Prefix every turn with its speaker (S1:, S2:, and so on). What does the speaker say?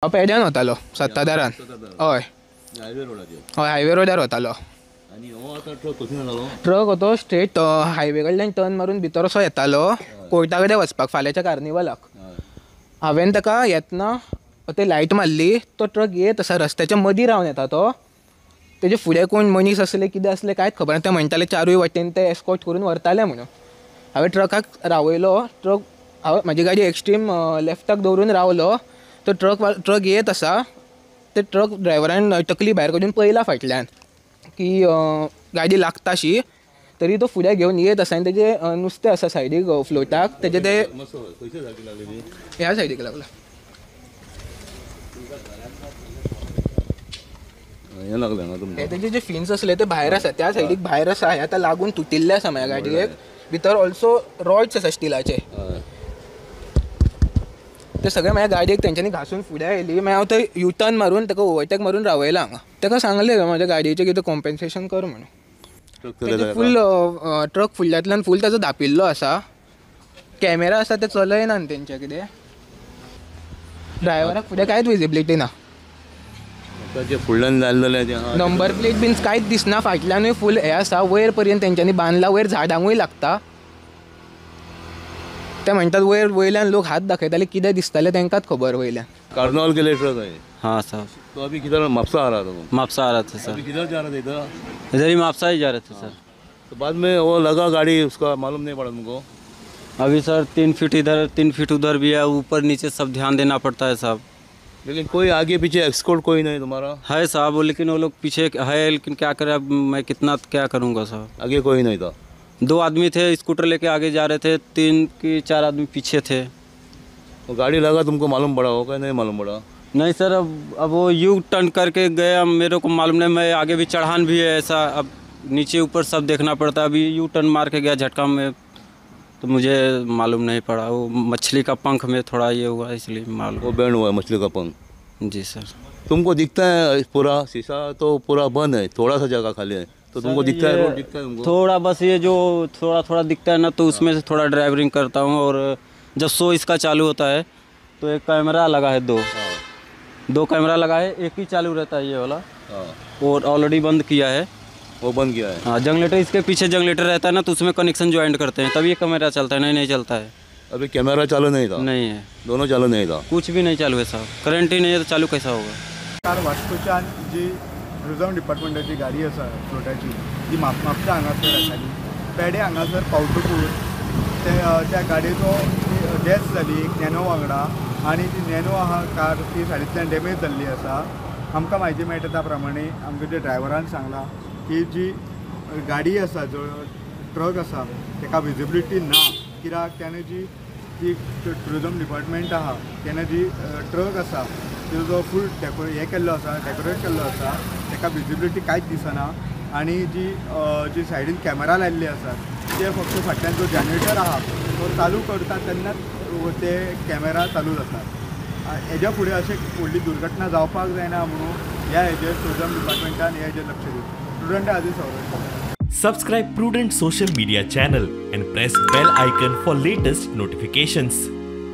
S1: हांव पेड्यान वतालो सत्ताधारान. हय
S2: हायवे रोडाचेर.
S1: हय हायवे रोडार वतालो.
S2: आनी हो आतां ट्रक कसो येतालो?
S1: ट्रक होतो स्ट्रेट हायवे कडल्यान टर्न मारून भितर असो येतालो कोर्टा कडेन वचपाक फाल्यांच्या कार्निवलाक. हांवें ताका येतना ते लायट मारली, तो ट्रक येत आसा रस्त्याच्या मदीं रावन येता तो. तेजे फुडें कोण मनीस आसले कितें आसलें कांयच खबर ना. ते म्हणटाले चारूय वाटेन ते एस्कॉर्ट करून व्हरताले म्हणून. हांवें ट्रकाक रावयलो, ट्रक हांव म्हाजी गाडी एक्स्ट्रीम लेफ्टाक दवरून रावलो. तो ट्रक येत आसा, ते ट्रक ड्रायव्हरान तकली भायर काडून पळयला फाटल्यान की गाडी लागताशी, तरी तो फुडें घेवन येत आसा. आनी तेजे नुस्तें आसा सायडीक फ्लोटाक, तेजे ते ह्या सायडीक लागला. तेजे जे फिन्स आसले ते भायर आसा, त्या सायडीक भायर आसा. हे आतां लागून तुटिल्ले आसा म्हाज्या गाडयेक. भितर ऑल्सो रॉड्स आसा स्टिलाचे, ते सगळे म्हाज्या गाडयेक तेंच्यांनी घासून फुडें आयली. मागीर हांव थंय यू टर्न मारून ताका ओवरटेक मारून रावयला हांगा. ताका सांगलें म्हाज्या गाडयेचें कितें कॉम्पेन्सेशन कर म्हणून. फूल ट्रक फुडल्यांतल्यान फूल ताजो धापिल्लो आसा, कॅमेरा आसा ते चलयना न्ही तेंचे कितें. ड्रायव्हराक फुडें कांयच विजिबिलिटी ना,
S2: फुडल्यान
S1: नंबर प्लेट बीन कांयच दिसना. फाटल्यानूय फूल हें आसा, वयर पर्यंत तेंच्यांनी बांदला, वयर झाडांकूय लागता. ते म्हणटात वयर वयल्यान लोक हात दाखयताले, कितें दिसतालें तांकांच खबर वयल्यान.
S2: कार्निवल के लिए ट्रक है?
S3: हाँ सर.
S2: तो अभी किधर म्हापसा आ रहा था?
S3: म्हापसा आ रहा था सर.
S2: अभी किधर जा रहा था? इधर
S3: इधर ही म्हापसा ही जा रहे थे सर.
S2: तो बाद में वो लगा गाड़ी, उसका मालूम नहीं पड़ा तुमको?
S3: अभी सर 3 फीट इधर 3 फीट उधर भी है, ऊपर नीचे सब ध्यान देना पड़ता है साहब.
S2: लेकिन कोई आगे पीछे एस्कॉर्ट कोई नहीं तुम्हारा?
S3: है साहब, लेकिन वो लोग पीछे है, लेकिन क्या करें अब मैं, कितना क्या करूँगा साहब.
S2: आगे कोई नहीं था?
S3: 2 आदमी थे, स्कूटर लेके आगे जा रहे थे, 3 कि 4 आदमी पीछे थे.
S2: तो गाड़ी लगा तुमको मालूम पड़ा होगा? नहीं मालूम पड़ा?
S3: नहीं सर, अब वो यू टर्न करके गया, मेरे को मालूम नहीं. मैं आगे भी चढ़ान भी है ऐसा, अब नीचे ऊपर सब देखना पड़ता है. अभी यू टर्न मार के गया झटका में, तो मुझे मालूम नहीं पड़ा. वो मछली का पंख में थोड़ा ये हुआ, इसलिए मालूम.
S2: वो बैंड हुआ है मछली का पंख?
S3: जी सर.
S2: तुमको दिखता है पूरा शीशा तो पूरा बंद है, थोड़ा सा जगह खाली है, तो तुमको दिखता है रोड दिखता है तुमको?
S3: थोड़ा बस ये जो थोड़ा थोड़ा दिखता है ना, तो उसमें से थोड़ा ड्राइवरिंग करता हूँ. और जब शो इसका चालू होता है तो एक कैमरा लगा है, दो कैमरा लगा है, एक ही चालू रहता है ये वाला, और ऑलरेडी बंद किया है.
S2: वो बंद किया है?
S3: हाँ, जनरेटर इसके पीछे जनरेटर रहता है ना, तो उसमें कनेक्शन ज्वाइंट करते हैं, तभी ये कैमरा चलता है, नहीं नहीं चलता है.
S2: अभी कैमरा चालू नहीं था?
S3: नहीं है,
S2: दोनों चालू नहीं था,
S3: कुछ भी नहीं चालू है साहब. करंट ही नहीं है तो चालू कैसा होगा?
S4: कार वास्कोच्यान जी टुरिजम डिपार्टमेंटाची गाडी आसा फ्लोटाची, ती म्हापसा हांगासर आसाली. पेडे हांगासर पावतकूच ते त्या गाडयेचो डॅथ जाली एक नॅनो वांगडा, आनी ती नॅनो आहा कार ती सायडींतल्यान डॅमेज जाल्ली आसा. आमकां म्हायती मेळटा त्या प्रमाणे आमकां जे ड्रायव्हरान सांगलां की जी गाडी आसा, जो ट्रक आसा ताका विजिबिलिटी ना, कित्याक त्याने जी ती टुरिजम डिपार्टमेंट आहा तेणे जी ट्रक आसा तेजो फूल हे केल्लो आसा, डेकोरेट केल्लो आसा, ताका विजिबिलिटी कांयच दिसना. आनी जी जी सायडीन कॅमेरा लायिल्ले आसात ते फक्त फाटल्यान जो जनरेटर आहा तो चालू करता तेन्नाच ते कॅमेरा चालू जातात. हेज्या फुडें अशें व्हडली दुर्घटना जावपाक जायना म्हणून ह्या हेजेर टुरिजम डिपार्टमेंटान हे हेजेर लक्ष दिवचें. प्रुडंट आदी संरक्षण.
S5: Subscribe Prudent social media channel and press bell icon for latest notifications.